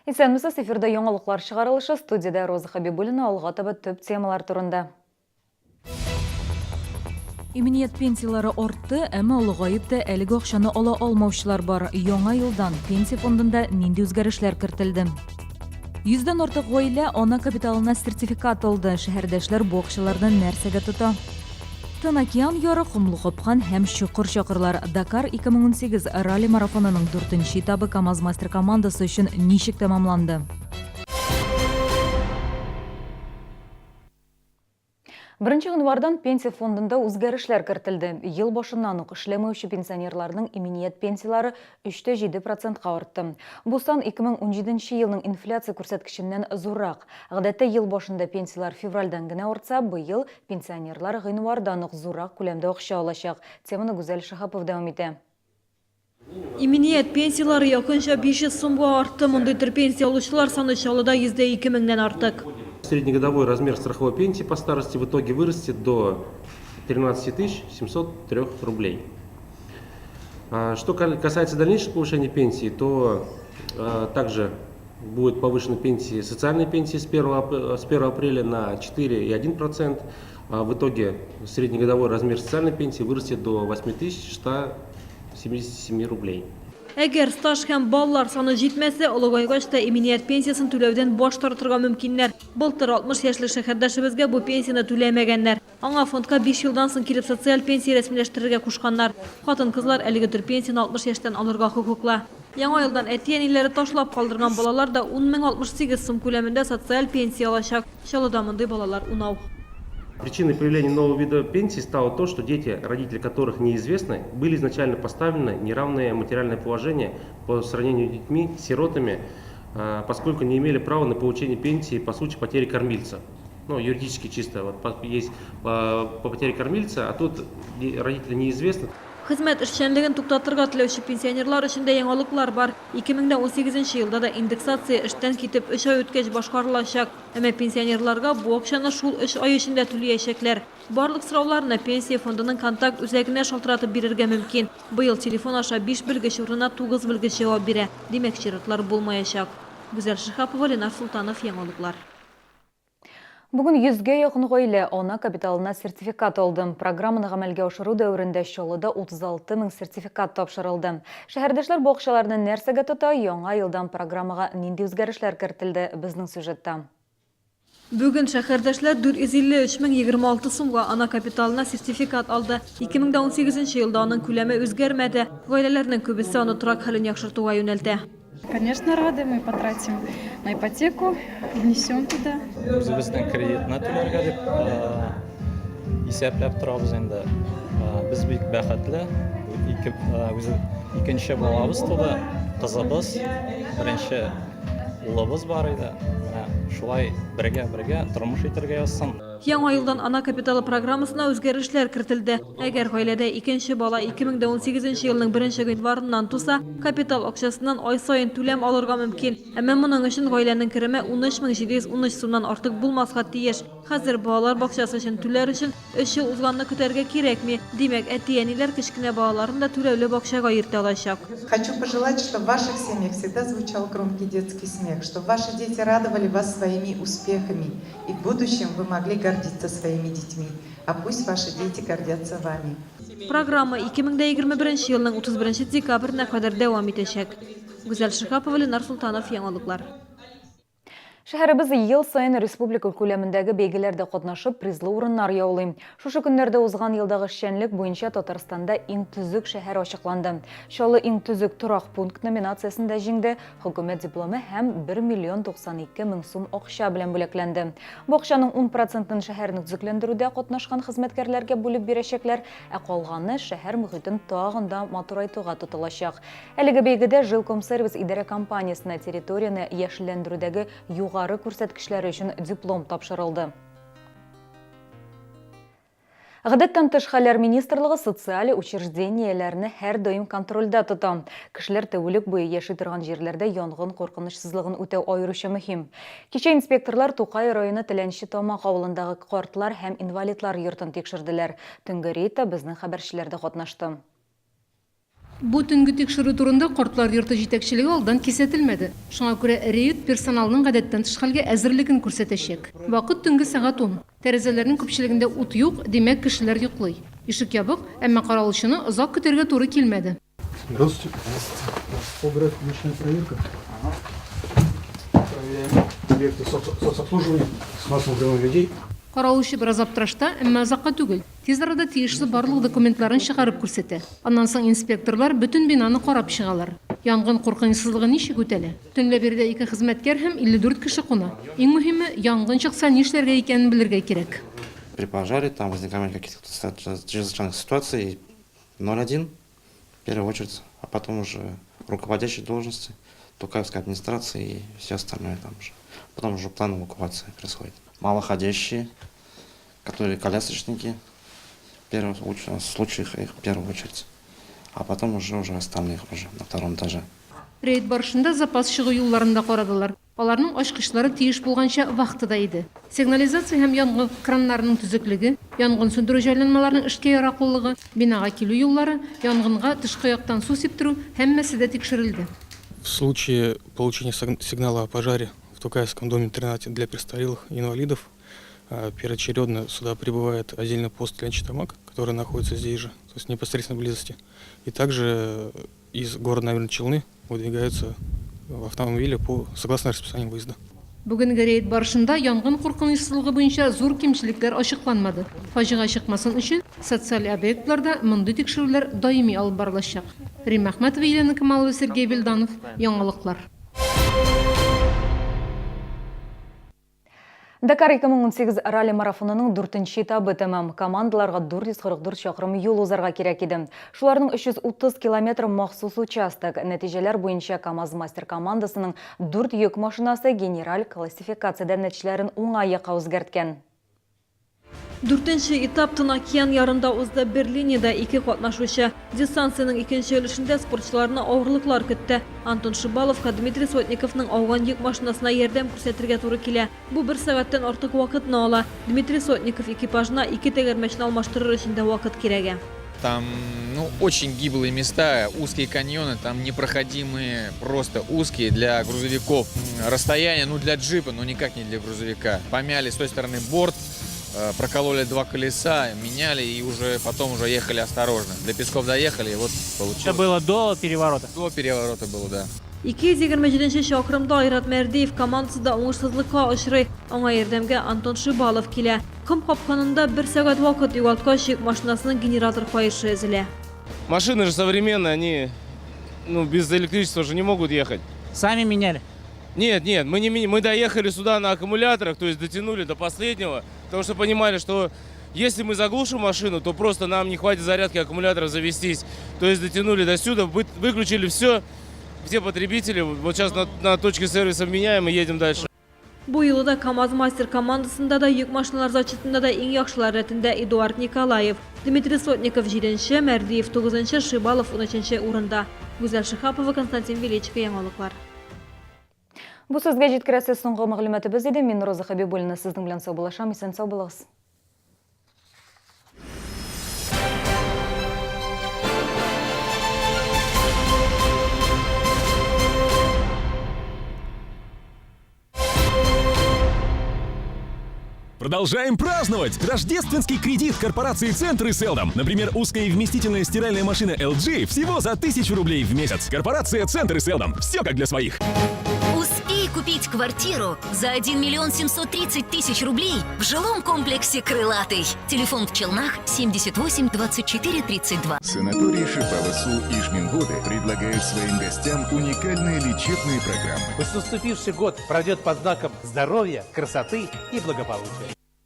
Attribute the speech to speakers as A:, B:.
A: Исәнмесез, эфирда яңалыклар чыгарылышы, студиядә Роза Хабибуллина, алга таба төп темалар турында. Иминият пенсияләре артты, әмма олыгаеп та әлеге акчаны ала алмаучылар бар. Яңа елдан пенсия фондында нинди үзгәрешләр кертелде? Йөздән артык гаилә ана капиталына сертификат алды. Шәһәрдәшләр бу акчаларны нәрсәгә тота? Тын океан яры, комлы капкан һәм чокыр-чакырлар. Дакар 2018 ралли-марафонының дүртенче этабы КАМАЗ-Мастер командасы өчен ничек тәмамланды? Беренче гыйнвардан Пенсия фондында үзгәрешләр кертелде. Ел башыннан ук эшләмәүче пенсионерларның иминият пенсияләре 3,7 процентка артты. Бу сан 2017 нче елның инфляция күрсәткеченнән зуррак. Гадәттә ел башында пенсияләр февральдән генә артса, быел Пенсионерлар гыйнвардан ук зуррак күләмдә акча алачак. Теманы Гүзәл Шаһапов дәвам итә.
B: Иминият пенсияләре якынча 500 сумга артты. Мондый төр пенсия алучылар саны Чаллыда 102 меңнән артык.
C: Среднегодовой размер страховой пенсии по старости в итоге вырастет до 13 703 рублей. Что касается дальнейшего повышения пенсии, то также Будет повышены пенсии, социальные пенсии с 1, с 1 апреля на 4,1%. А в итоге среднегодовой размер социальной пенсии вырастет до 8177 рублей.
B: Әгәр стаж һәм баллар саны җитмәсә, олыгайгач та иминият пенсиясен түләүдән баш тартырга мөмкиннәр. Былтыр 60 яшьлек шәһәрдәшебезгә бу пенсияне түләмәгәннәр. Аңа фондка биш елдан соң килеп социаль пенсия рәсмиләштерергә кушканнар. Хатын-кызлар әлеге төр пенсияне 60 яшьтән алырга хокуклы. Яңа елдан әти-әниләре ташлап калдырган балалар да 10 068 сум күләмендә социаль пенсия алачак. Чаллыда мондый балалар унау.
C: Причиной появления нового вида пенсии стало то, что дети, родители которых неизвестны, были изначально поставлены в неравное материальное положение по сравнению с детьми, сиротами, поскольку не имели права на получение пенсии по случаю потери кормильца. Ну, юридически чисто, вот есть по, по потере кормильца, а тут родители неизвестны.
B: Хезмәт эшчәнлеген туктатырга теләүче пенсионерлар өчен дә яңалыклар бар. 2018 елда да индексация эштән китеп өч ай үткәч башкарылачак. Әмма пенсионерларга бу акчаны шул өч ай эчендә түлиячәкләр. Барлык сорауларны Пенсия фондының контакт үзәгенә шалтыратып бирергә мөмкин. Быел телефон аша биш белгеч урынына тугыз белгеч җавап бирә. Димәк, чиратлар булмаячак. Гүзәл Шиһапова, Ленар Солтанов, Яңалыклар.
A: Бүген йөзгә якын гаилә ана капиталына сертификат алды. Программаны гамәлгә ашыру дәверендә Чаллыда 36 мең сертификат тапшырылды. Шәһәрдәшләр бу акчаларны нәрсәгә тота, яңа елдан программага нинди үзгәрешләр кертелде, безнең сюжетта.
B: Бүген шәһәрдәшләр 453 мең 26 сумга ана капиталына сертификат алды. 2018 елда аның күләме үзгәрмәде. Гаиләләрнең күбесе аны торак хәлен яхшыртуга юнәлтә.
D: Конечно, рады, мы потратим на ипотеку, внесем туда.
E: Үзебезнең кредитны түләргә дип исәпләп торабыз инде. Без бик бәхетле. Ике, үзе икенче балабыз туды, кызыбыз, беренче улыбыз бар иде. Менә шулай бергә-бергә тормыш итәргә язсын.
B: Яңа елдан ана капиталы программасына үзгәрешләр кертелде. Әгәр гаиләдә икенче бала 2018 елның беренче гыйнварыннан туса, капитал акчасыннан ай саен түләм алырга мөмкин. Әмма моның өчен гаиләнең кереме 13 713 сумнан артык булмаска тиеш. Хәзер балалар бакчасы өчен түләр өчен өч ел узганны көтәргә кирәкми. Димәк, әти-әниләр кечкенә балаларын да түләүле бакчага йөртә алачак.
F: Хочу пожелать, чтобы в ваших семьях всегда звучал громкий детский смех, чтобы ваши дети радовали вас своими успехами, и в будущем вы могли гордиться своими детьми, а пусть ваши дети гордятся вами.
B: Программа 2021 елның 31 декабренә кадәр дәвам итәчәк. Гүзәл Шиһапова, Ленар Солтанов, Яңалыклар.
A: Шәһәребез ел саен республика күләмендәге бәйгеләрдә катнашып, призлы урыннар яулый. Шушы көннәрдә узган елдагы эшчәнлек буенча Татарстанда иң төзек шәһәр ачыкланды. Чаллы иң төзек торак пункт номинациясендә җиңде, Хөкүмәт дипломы һәм 1 миллион 92 мең сум акча белән бүләкләнде. Бу акчаның 10 процентын шәһәрне төзекләндерүдә катнашкан хезмәткәрләргә бүлеп бирәчәкләр, ә калганы шәһәр мохитен тагын да матурайтуга тотылачак. Әлеге бәйгедә Жилкомсервис идарә компаниясенә территорияне яшелләндерүдәге югары күрсәткечләре өчен диплом тапшырылды. Гадәттән тыш хәлләр министрлыгы социаль учреждениеләрне һәрдаим контрольдә тота. Кешеләр тәүлек буе яши торган җирләрдә янгын куркынычсызлыгын үтәү аеруча мөһим. Кичә инспекторлар Тукай районы Теләнче Тамак авылындагы картлар һәм инвалидлар йортын тикшерделәр. Төнге рейдта безнең хәбәрчеләр дә катнашты.
B: Бу төнге тикшерү турында картлар йорты җитәкчелеге алдан кисәтелмәде. Шуңа күрә рейд персоналның гадәттән тыш хәлгә әзерлеген күрсәтәчәк. Вакыт төнге сәгать ун. Тәрәзәләрнең күпчелегендә ут юк, димәк, кешеләр йоклый. Ишек ябык, әмма каравылчыны озак көтәргә туры килмәде.
G: Здравствуйте. По графику ночная проверка. Проверяем объекты соцобслуживания с массовым людей.
B: Каравылчы бераз аптырашта, әмма озакка түгел. Тиз арада тиешле барлык документларын чыгарып күрсәтә. Аннан соң инспекторлар бөтен бинаны карап чыгалар. Янгын куркынычсызлыгы ничек үтәлә? Төнлә биредә ике хезмәткәр һәм 54 кеше куна. Иң мөһиме, янгын чыкса нишләргә икәнен белергә кирәк.
H: При пожаре там возникает каких-то чрезвычайных ситуаций 0,1 в первую очередь, а потом уже руководящие должности, Тукаевская администрация и все остальное там уже. Потом уже план эвакуации происходит. Малоходящие, которые колясочники, в первом случае их в первую очередь, а потом уже остальных уже на втором этаже.
B: Рейд барышында запас чыгу юлларын да карадылар. Аларның ачкычлары тиеш булганча вахтада иде. Сигнализация һәм янгын краннарының төзеклеге, янгын сүндерү җайланмаларының эшкә яраклылыгы, бинага килү юллары, янгынга тышкы яктан су сиптерү һәммәсе дә тикшерелде.
I: В случае получения сигнала о пожаре в Тукаевском доме-интернате для престарелых и инвалидов первоочередно сюда прибывает отдельный пост Ленчитамак, который находится здесь же, то есть в непосредственной близости. И также из города Набережные Челны выдвигаются в автомобиле согласно расписанию выезда.
B: Бүгенге рейд барышында янгын куркынычсызлыгы буенча зур кимчелекләр ачыкланмады. Фаҗига чыкмасын өчен социаль объектларда мондый тикшерүләр даими алып барылачак. Римма Әхмәтова, Елена Камалова, Сергей Вильданов. Яңалыклар.
A: Дакар 2018 ралли-марафонының 4-нче этабы тәмам. Командаларга 444 чакрым юл узарга кирәк иде. Шуларның 330 километр махсус участок. Нәтиҗәләр буенча КАМАЗ-мастер командасының 4 йөк машинасы генераль классификациядә нәтиҗәләрен уңай якка үзгәрткән.
B: Дүртенче этап Тын океан ярында узды. Бер линиядә ике катнашучы. Дистанциянең икенче өлешендә спортчыларны авырлыклар көтте. Антон Шибаловка Дмитрий Сотниковның ауган йөк машинасына ярдәм күрсәтергә туры килә. Бу бер сәгатьтән артык вакытны ала. Дмитрий Сотников экипажына ике тәгәрмәчне алмаштырыр өчен дә вакыт кирәк.
J: Там, ну, очень гиблые места, узкие каньоны, там непроходимые, просто узкие для грузовиков. Расстояние, ну, для джипа, но никак не для грузовика. Помяли с той стороны борт, прокололи два колеса, меняли и уже потом уже ехали осторожно. До Песков доехали, и вот получилось.
K: Это было до переворота?
J: До переворота было, да.
B: 227 чакрымда Айрат Мәрдиев командасы да уңышсызлыкка очрый. Аңа ярдәмгә Антон Шибалов килә. Ком капканында бер сәгать вакыт югалткач, йөк машинасының генератор каешы өзелә.
L: Машины же современные, они, ну, без электричества же не могут ехать.
K: Сами меняли?
L: Нет, нет, мы не мы доехали сюда на аккумуляторах, то есть дотянули до последнего, потому что понимали, что если мы заглушим машину, то просто нам не хватит зарядки аккумулятора завестись. То есть дотянули до сюда, выключили все, все потребители. Вот сейчас на точке сервиса меняем и едем дальше.
B: Бу юлы да КАМАЗ-мастер командасында да, йөк машиналар зачетында да иң яхшылар рәтендә Эдуард Николаев. Дмитрий Сотников 7-нче, Мәрдиев 9-нчы, Шибалов 13-нче урында. Гүзәл Шиһапова, Константин Величко, яңалыклар.
A: Бу сүзгә җиткерәсе соңгы мәгълүматыбыз иде. Мин Роза Хабибуллина сезнең белән саубуллашам. Исән сау булыгыз.
M: Продолжаем праздновать! Рождественский кредит корпорации «Центр» и «Селдом». Например, узкая и вместительная стиральная машина LG всего за 1000 рублей в месяц. Корпорация «Центр» и «Селдом». Все как для своих.
N: Успей купить квартиру за 1 миллион 730 тысяч рублей в жилом комплексе «Крылатый». Телефон в Челнах 78 24 32.
O: Санаторий Шипавасу Ижминводы предлагает своим гостям уникальные лечебные программы.
P: Пусть наступивший год пройдет под знаком здоровья, красоты и благополучия.